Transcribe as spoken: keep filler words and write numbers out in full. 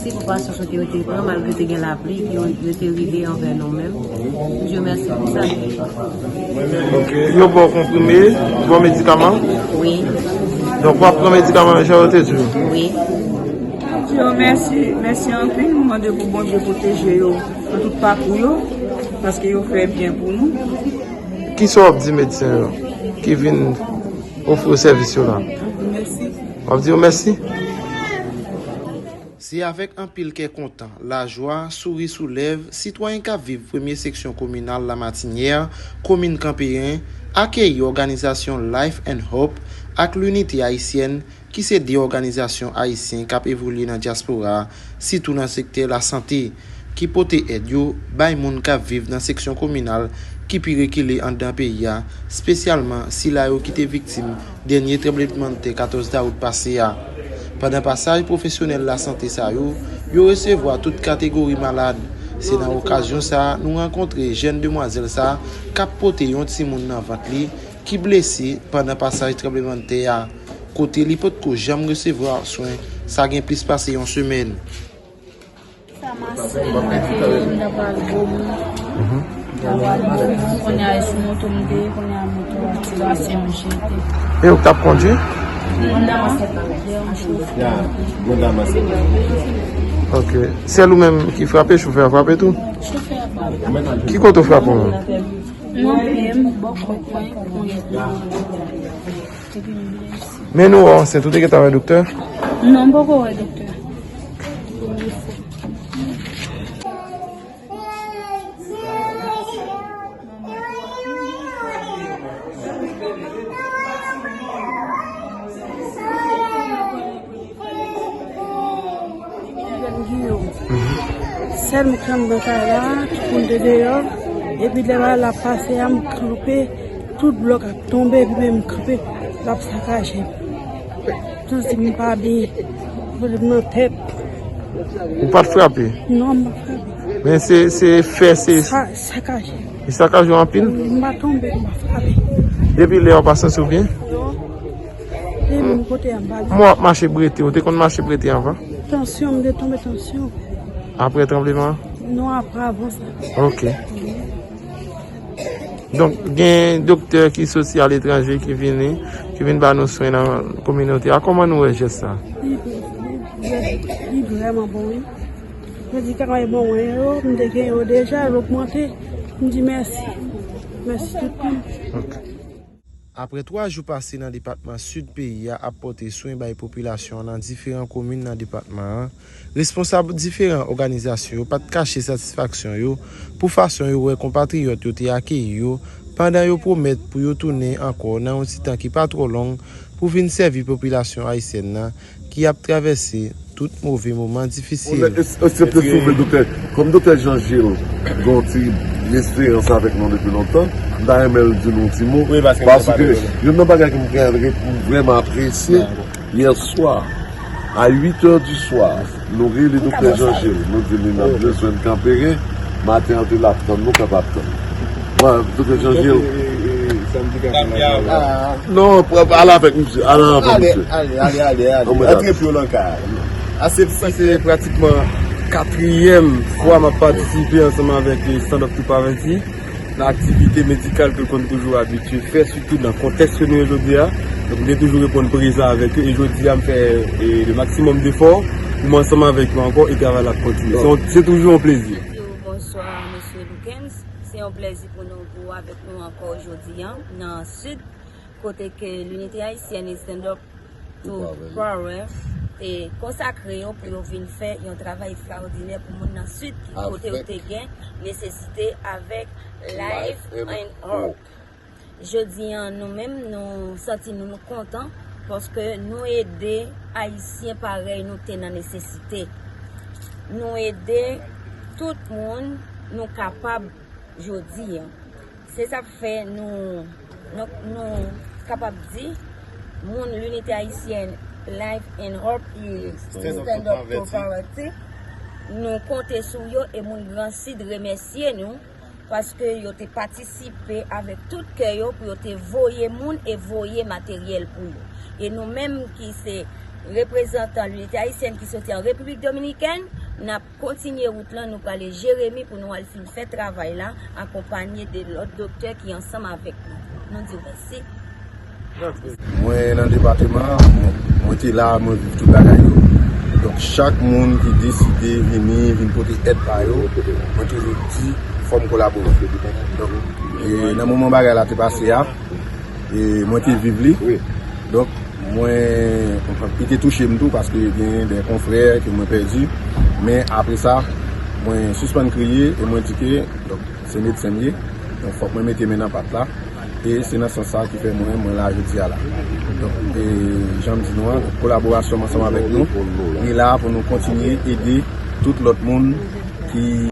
Pou pasyans yo te, yo te pran, malgre te gen lapli, yo, yo te rive anvè nou menm. Dieu merci pou sa. Ok. Yo ba w konprime, ba w medikaman? Wi, Donk, w ap pran medikaman jan yo te di w? Wi. Yo mèsi, mèsi anpil. M mande pou Bondye pwoteje yo nan tout pakou yo, paske yo fè byen pou nou. Kisa w ap di medsen yo ki vin ofri w sèvis yo la? Mèsi. W ap di yo mèsi? Se avèk anpil kè kontan, lajwa, souri sou lèv, sitwayen k ap viv premye seksyon kominal Lamatinyè, komin Kanperen, akeyi òganizasyon Life and Hope ak Linite Ayisyèn, ki se de òganizasyon ayisyen k ap evolye nan dyaspora a, sitou nan sektè lasante, ki pote èd yo bay moun k ap viv nan seksyon kominal ki pi rekile anndan peyi a, espesyalman sila yo ki te viktim dènye tranblemanntè katòz dawout pase a. Pandan pasaj pwofesyonèl lasante sa yo, yo resevwa tout kategori malad. Se nan okazyon sa a nou rankontre jèn demwazèl sa a k ap pote yon timoun nan vant li ki blese pandan pasaj tranblemanntè a, kote li potko janm resevwa swen sa gen plis pase yon semèn. Sa masin mwen te m ta pral vomi. M ta pral vomi. Kounye a e sou moto m te ye, kounye a moto a ti masin m jete. E ou k t ap kondwi? Non, se yon chofè. Ok. Sèl ou menm ki frape, chofè a frape tou? Chofè a frape. Ki kote w frape w menm? Nan pye m, bò kòk mwen, kounye a. Epi m blese. Men nou wè w ansent, ou te gentan wè doktè? Non, m poko wè doktè. Sèl m k anndan kay la, tout moun te deyò. Epi lè bagay la ap pase a, m kanpe, tout blòk ap tonbe, epi men m kanpe, l ap sakaje m. Santi m pa byen, pwoblèm nan tèt. Ou pa t frape? Non, m pa frape. Men se se fè se. Sa, sakaje. Li sakaje w anpil? M pa tonbe, m pa frape. Depi lè a w pa santi w byen? Non. E menm kote a m pa byen. Kòman w ap mache brete? Ou te konn mache brete anvan? Tansyon, m te tonbe tansyon. Apre tranbleman? Non, apre avan sa. Ok. Donk, gen doktè ki soti aletranje ki vini, ki vin ba nou swen nan kominote a. Kòman nou wè jès sa? Li, li, li vrèman bon, wi. Medikaman yo ban mwen yo, m te gen yo deja, l ogmante. M di mèsi. Mèsi tout moun. Apre twa jou pase nan depatman Sid peyi a ap pote swen bay popilasyon an nan diferan komin nan depatman an, responsab diferan òganizasyon yo pa t kache satisfaksyon yo pou fason yo wè konpatriyòt yo te akeyi yo, pandan yo pwomèt pou yo tounen ankò nan yon ti tan ki pa twò long pou vin sèvi popilasyon ayisyèn nan ki ap travèse tout move moman difisil. Eksepte souple doktè, kòm doktè Jean Gilles gen yon ti esperans avèk nou depi lontan, m ta renmen l di nou yon ti mo. Paske youn nan bagay ke m vrèman apresye, yè swa, a uit è di swa, nou rele doktè Jean Gilles, nou di li n ap bezwen l kanperen, maten an te la ap tann nou, k ap ap tann. Doktè Jean Gilles. Non, al avèk misye, al avèk misye. Ale, ale, ale, ale. Antre pye w nan kay. Ase, sa se pratikman katriyèm fwa m ap patisipe ansanm avèk Stand Up to Poverty. Nan aktivite medikal ke l konn toujou abitye fè, sitou nan kontèks ke nou ye jodi a. Donk, m te toujou reponn prezan avèk yo, e jodi a, m fè le maksimòm defò pou m ansanm avèk yo ankò e travay la ap kontinye. Se toujou yon plezi. Bonswa, mesye Loukens. Se yon plezi pou nou pou avèk nou ankò jodi a nan Sid, kote ke Linite Ayisyèn e Stand Up to Power te konsakre yo pou yo vin fè yon travay ekstraòdinè pou moun nan Sid, kote yo te gen nesesite avèk Life and Hope. Jodi a, nou menm, nou santi nou, nou kontan paske nou ede Ayisyen parèy nou te nan nesesite. Nou ede tout moun nou kapab jodi a. Se sa k fè nou, nou, nou kapab di, moun Linite Ayisyèn, Life and Hope e Stand Up to Poverty, nou konte sou yo e moun Gran Sid remèsye nou paske yo te patisipe avèk tout kè yo pou yo te voye moun e voye materyèl pou yo. E nou menm ki se reprezantan Linite Ayisyèn ki soti an Repiblik Dominikèn, n ap kontinye wout lan, nou prale Jeremi pou nou al fin fè travay la, akonpanye de lòt doktè ki ansanm avèk nou. Nou di w mèsi. Mwen nan depatman, mwen te la, mwen viv tout bagay yo. Donk, chak moun ki deside vini, vin pote èd pa yo, mwen toujou di, fò m kolabore. Donk, e nan moman bagay la te pase a, e mwen te viv li. Donk, mwen, li te touche m tou, paske gen de konfrè ke mwen pèdi. Men apre sa, mwen sispann kriye e mwen di ke, donk, se medsen m ye. Donk, fòk mwen mete men nan pat la. E se nan sans sa ki fè mwen, mwen la jodi a la. Donk, e, jan m di nou an, kolaborasyon m ansanm avèk nou, li la pou nou kontinye ede tout lòt moun ki